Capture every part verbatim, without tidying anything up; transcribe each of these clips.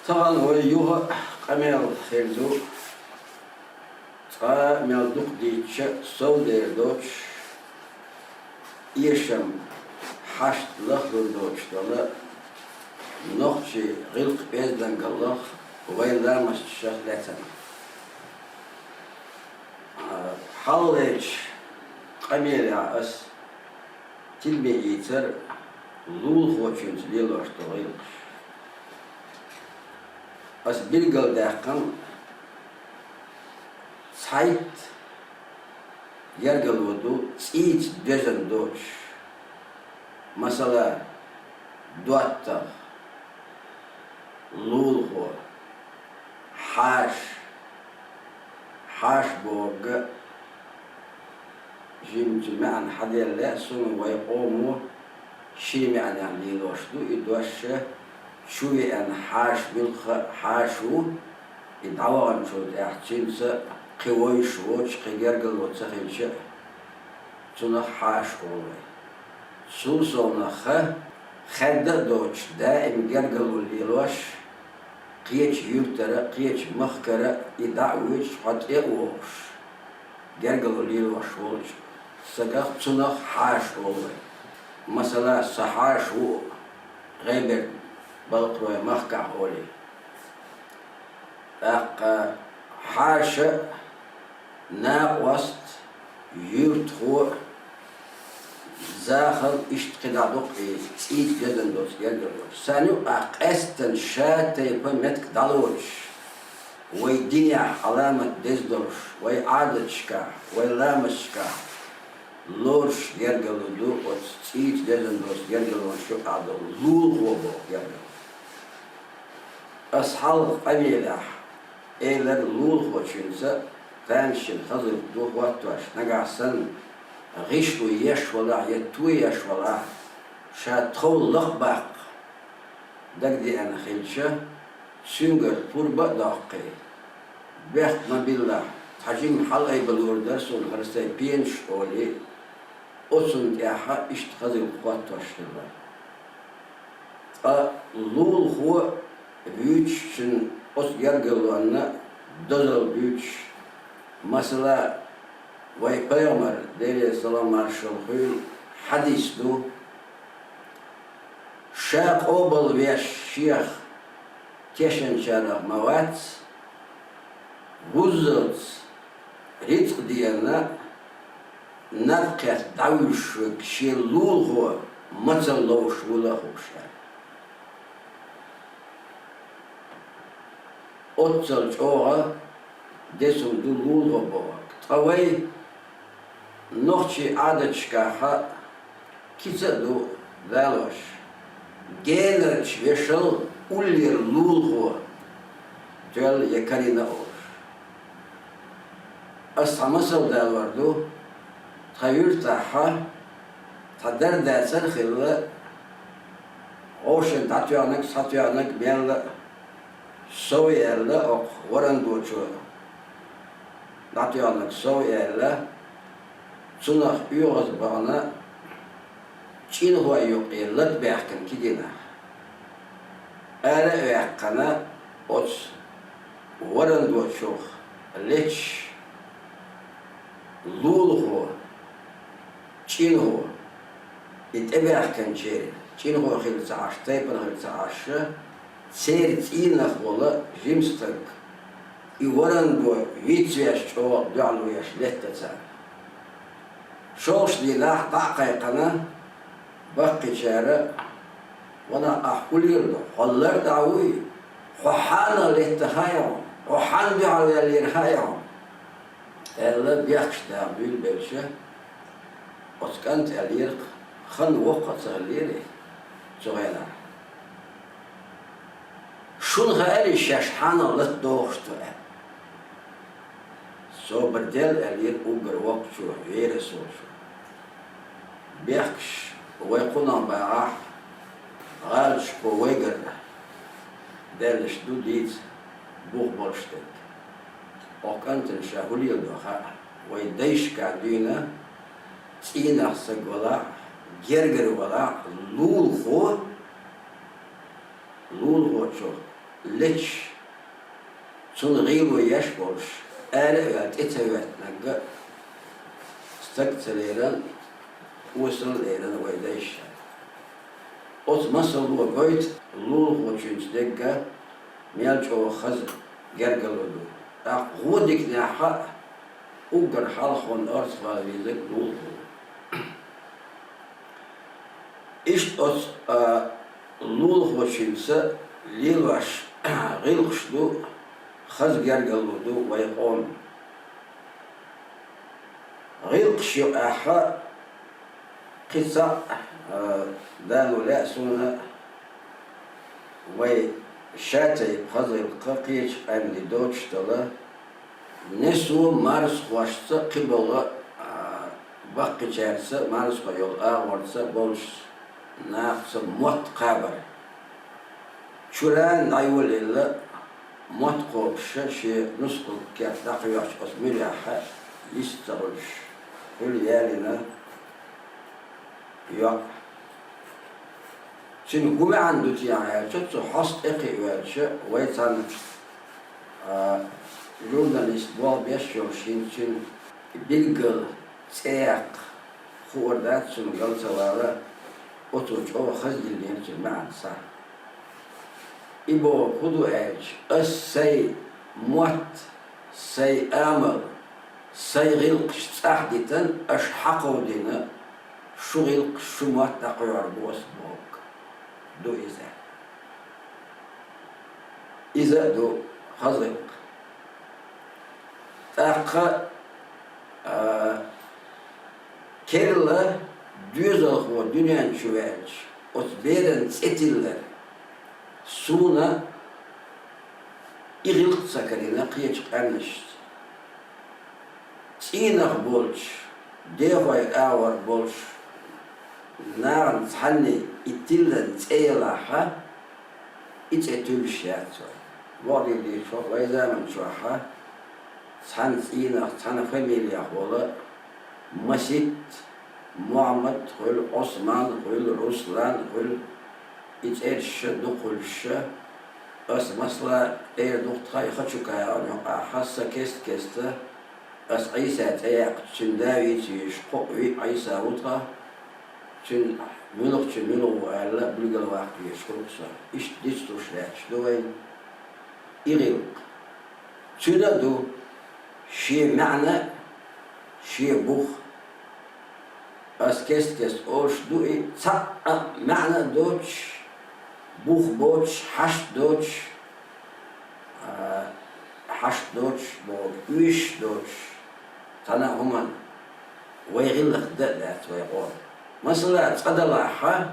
Тахана вай юха къамел хир ду, цкъа мел дукха дийцича а сов дер доцуш, эшам хьашт лахлур доцуш долу нохчийн гӀиллакх-оьздангаллах, вайн ламасташах лаьцна. Хьалхалерчу къамелехь ас тидаме ийцира лулахочуьнца лелош долу гӀиллакхаш. Ас билгалдаьккхина цхьайтта гергарло ду цӀийца доьзна доцуш. Масала, доттагӀа, лулахо, хьаша, хьаша бохург, жимачу маьӀна хьаделла, суна вай къомо шен маьӀнехь лелош ду и дош, чу веана хьаша муьлхха а хьаша ву, и дӀаваханчул тӀаьхьа цуьнца кхин вовзаш воцуш кхин гергарло ца хилча а, цунах хьаша олу вай. Цул совнаха, хаьдда а доцуш, даим гергарло лелош, кхечу юьртара, кхечу махкара и дӀа а воьдуш, хьо тӀе а вогӀуш, гергарло лелош волчу стагах, цунах хьаша олу вай. Масала, со хьаша ву ГӀеберда-Балкхаройн махкахь олий. ТӀаккха хьаша а, накъост а, юьртахо а, захал, иштта кхидӀа дукха и цӀийца доьзна доцу гергарло. Царна юкъахь къаьсттина ша тайпа меттиг дӀалоцуш, вай динехь Ӏаламат деза долуш, вай Ӏадаташкахь, вай ламасташкахь лоруш гергарло ду оцу цӀийца доьзна доцу гергарлонаш юкъахь долу лулахо боху гергарло. Ас хьалха къамелехь элира лулахочуьнца тамашийна хаза гӀиллакх ду хӀоттош, нагахь санна гӀишло еш валахь я то еш валахь, ша тхов лакхабаккха дагадеана хилча, цуьнгара пурба а доккхий, бехк ма биллахь, цхьа жима хьалаайбалур дара суна хӀара сайн пенаш олий, оцунна тӀехь иштта хаза гӀиллакх хӀоттош хилла. Ткъа лулахо вуьйцучун оцу гергарлонна дозалла буьйцуш, масала, вай пайхамар, Делера салам-маршалла хуьлда, хьадис ду: ша къобалвеш шех тешначарах ма вац, вуззалц рицкъ деана, наб кхетта дӀавуьйшуш верг шен лулахо мацалла ловш вула а хууш аьлла. Оццал чӀогӀа деза хӀума ду лулахо бохург. Ткъа вай нохчийн Ӏадаташкахь кица а ду далош, генарчу вешал уллера лулахо тоьлла я карийна а олуш. Ас цхьа масал далор ду, тхан юьртахь цхьа дар-дацар а хилла, гӀовшина дӀатоьхнарг, схьатоьхнарг мелла а сов яьлла, окху варандочо дӀатоьхнарг сов яьлла, цунах оьгӀаз бахана чӀинхой юккъе лата баьхкина кегийнахь. Ара а ваьккхина, оцу варандочух леташ лулахо, чӀинхо, и тӀебаьхкинчеран, чӀинхо хила ца Ӏаш, тайпана хила ца Ӏаш, церан цӀийнах волу жима стаг, и варандо вицвеш, чӀогӀа дуьхьал веш летта царна. ШолгӀачу дийнахь дӀа а кхайкхина, баккхийчара: «Ванах, ахь хӀун леладо? Хьо ларда а вуй? Хьо хьанал летта хаьий хьуна? Хьо хьанна дуьхьал ваьллера хаьий хьуна?» — аьлла, бехкаш дагӀа буьйлабелча, оцу кӀанта аьллера-кх, хан воккха а ца хиллера цу хенахь: «Шуна хаьарий шаьш хьанал латадохуш ду?» — аьлла. «Собар де», — аьллера уггар воккхачо, вер а соцуш. Бехкаш вай кхунах багӀахь, гӀалаташкахь вайгара даьллаш ду дийца бух болуш дерг. Оха кӀантана ша хӀун леладо хаьа, вай дайшкахь дуьйна цӀийнах стаг валахь, гергара валахь, лулахо, лулахочух леча, цунна гӀийло еш болуш, ара а ваьлла, тӀе ца хӀоьттинарг а стаг ца лерина, осал а лерина вай дайша. Оцу масало гойту лулахочуьнца дерг а мел чӀогӀа хаза гергарло ду. ТӀаккха гӀо диканехь а уггар хьалха хьуна орцахвала везарг лулахо ву. Иштта оцу, а, лулахочуьнца лелош гӀиллакхаш ду, хаза гергарло ду вай къоман. ГӀиллакхаш юкъахь а кхин цхьаъ, а, дало лаьа суна, вай шатайпа хаза гӀиллакх кхечу къаьмнийн доцуш дала, несо марзхошца, кхиболу, а, баккхийчаьрца, марзхой йолу агӀорца болчу нахаца мотт кхабар. Чулан дӀайолаелла, мотт кхобуш шен нускал керта дӀакхоьхьуш, оцу муьрехь йист ца хуьлуш, хуьлу ялийна йоӀ. Цуьнан хӀун маьӀна ду те аьлча, цу хьоста тӀекхиа воьлча, вай цхьана, а, журналист болх беш йолуш хӀинца цуьнан билггал цӀе яккха хуур дац, цунна гал ца вала, оцо чӀогӀа хаза диллинера цуьнан маьӀна схьа. И бохург хӀун ду аьлча, ас сайн мотт, сайн амал, сайн гӀиллакхаш цӀахь дитина, аша хьакховдийна, шун гӀиллакхаш, шун мотт дӀакхоьхьур бу ас бохург ду иза. Иза а ду хаза гӀиллакх. ТӀаккха, а, керла доьзалхо дуьнен чу ваьлча, оцу беран цӀе тиллар суна и гӀиллакх ца карийна кхечу къаьмнашца. ЦӀийнах болчу, дехьой агӀор болчу нахана цхьанне и тиллина цӀе ялахь, и цӀе туьллуш яц вай. Бохург дийцича, вай заман чохь цхьана цӀийнах, цхьана фамилиях волу маситта Мухьаммад хуьлу, Ӏусман хуьлу, Руслан хуьлу, и цӀераш дукха хуьлуш, ас, масала, эр ду-кх тхан и Хачукаевн юкъахь, сан кест-кеста ас Ӏийса цӀе яьккхича, цуьнан да вийца везаш кхоъ-виъ Ӏийса ву тхан, цуьнан муьлххачу муьлха ву аьлла, билгалваккха везаш хуьлу-кх со. Иштта дицлуш лаьтташ ду вайна и гӀиллакх. Цуьнан а ду шен маьӀна а, шен бух а. Ас кест-кеста олуш ду и, цхьа а маьӀна а доцуш, бух боцуш, хьашт доцуш, а, хьашт доцуш боху, оьшуш доцуш, цхьана а хӀуманна вай гӀиллакх дан а дац вай къоман. Масала, цкъа далахь,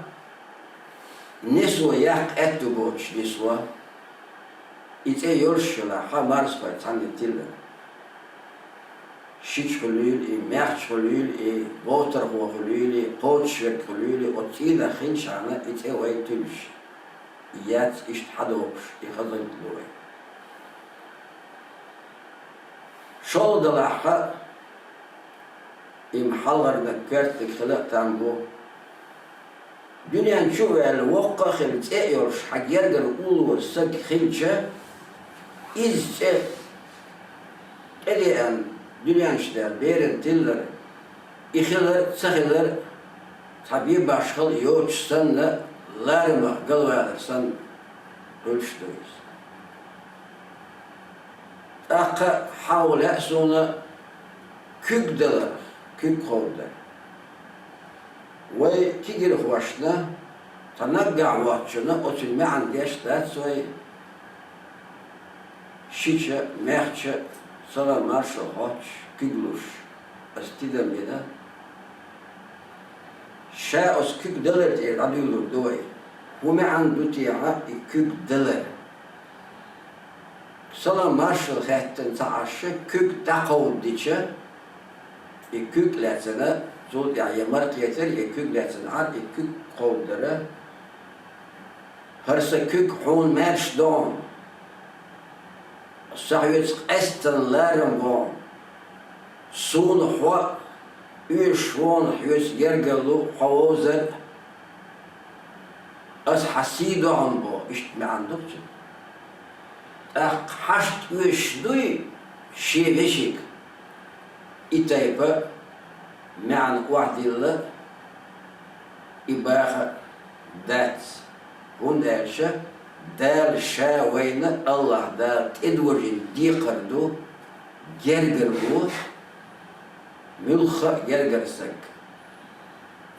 несо яккха аьтту боцуш нисво, и цӀе йолуш елахь, марзхой цхьанне тиллина. Шича хуьлийла и, маьхча хуьлийла и, бовтархо хуьлийла и, кхочушверг хуьлийла и, оцу цӀийнах хилчахьана и цӀе вай туьллуш яц, иштта хьадогӀуш и хаза гӀиллакх ду вай. ШолгӀа далахь, и ма хьалхарниг коьртаниг хила а там бу. Дуьнен чу а ваьлла, воккха а хилла, цӀе а йолуш, хьан гергара уллора стаг хилча, иза цӀе тӀедеана, дуьнен чу даьлла, беран тиллар, и хилар а, ца хилар а, цхьа бен-башхалла а йоцуш санна, ларамах галвалар санна, хуьлуш ду иза. ТӀаккха хьахо лаьа суна куьг даларх, куьг кховдадар. Вай кегирхошна, цхьа наггахь воцчунна оцуьнан маьӀна деш дац вай, шича, маьхча салам-маршалла хоттуш куьг луш, ас тидам бина. Ша оцу куьг далар тӀера дӀадуьйлур ду вай. ХӀун маьӀна ду техьа и куьг далар? Салам-маршалла хаьттина ца Ӏаш, куьг дӀакховдадича, и куьг лаьцна, цул тӀаьхьа я мара кхетар, я куьг лаьцна Ӏар, и куьг кховдадара. ХӀара сан куьг хьуна маьрша догӀу, сан хьоьца къаьстина ларам богӀу, суна хьо оьшуш вогӀу, хьоьца гергарло хьо вовзар а, ас хьан сий догӀу боху, иштта маьӀна ду-кх цуьнан. тӀаккха хьашт оьшуш дуй шен вешийга. И тайпа маьӀна охьадилла, и баха дац, хӀунда аьлча Дала Ша вайна, АллахӀ Дала тӀедожийна декхар ду, гергарло муьлхха а гергара саг.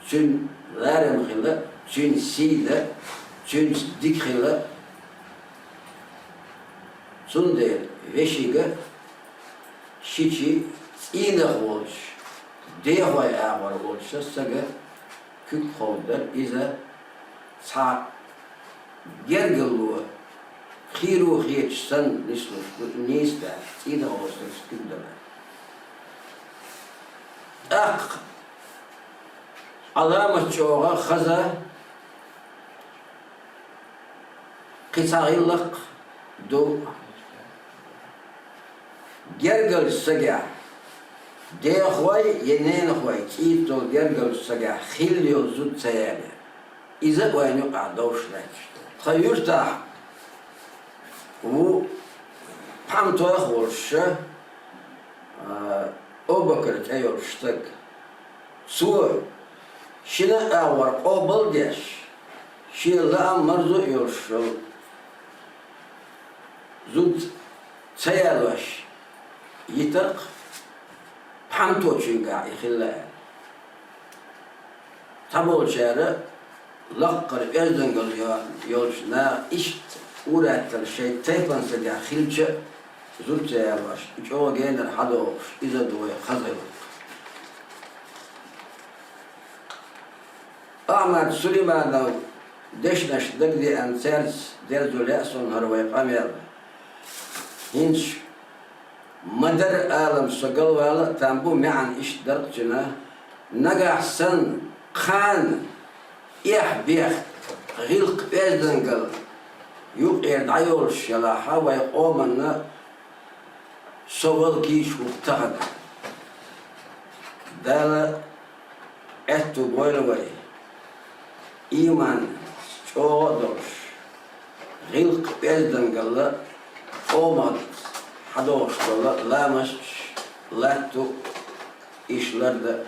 Цуьнан ларам хила, цуьнан сий дан, цуьнца дика хила. Цундела вешийга шичи цӀийнах волчу, дехьой агӀор волчу сага куьг ховдар, иза цхьа гергарло, кхийро хеташ санна нислуш ду, и нийса дац, цӀийнах волчу сагаца куьг далар. ТӀаккха Ӏаламат чӀогӀа хаза кхин цхьа гӀиллакх ду. Гергарчу сагехь, дехой я ненахой цӀийца долу гергарчу сагехь хилла йолу зуда ца яле, иза а вайна юкъахь довш лаьтташ ду. Тхан юьртахь ву пхьамтойх а волуш, а, Абу-Бакр цӀе йолуш стаг. Цо шина а агӀор къобал а деш, шен лаам марзо а йолуш йолу зуда ца ялош йитарх, пхьамточуьнгахь и хилла аьлла. Цхьаболчара лаккхара оьздангалла йо-, йолчу наха иштта ур-атталла шайн тайпана сагехь хилча а, зуда ца ялош, и чӀогӀа генара хьадогӀуш, иза а ду вай хаза гӀиллакх. Ахьмад Сулеймановн дешнаш дагадеана, цаьрца дерзо лаьа суна хӀара вай къамел. ХӀинца ма-дарра алам со галвала а, там бу маьӀна иштта дара-кх цуьнан: нагахь санна кхана эхь-бех, гӀиллакх-оьздангалла юкъера дӀайолуш ялахь, вай къоманна со вала кийча ву-кх тахана. Дала аьтту бойла вай, ийман чӀогӀа а долуш, гӀиллакх-оьздангалла къоман хьадогӀуш долу ламасташ, латто, иштта лардан.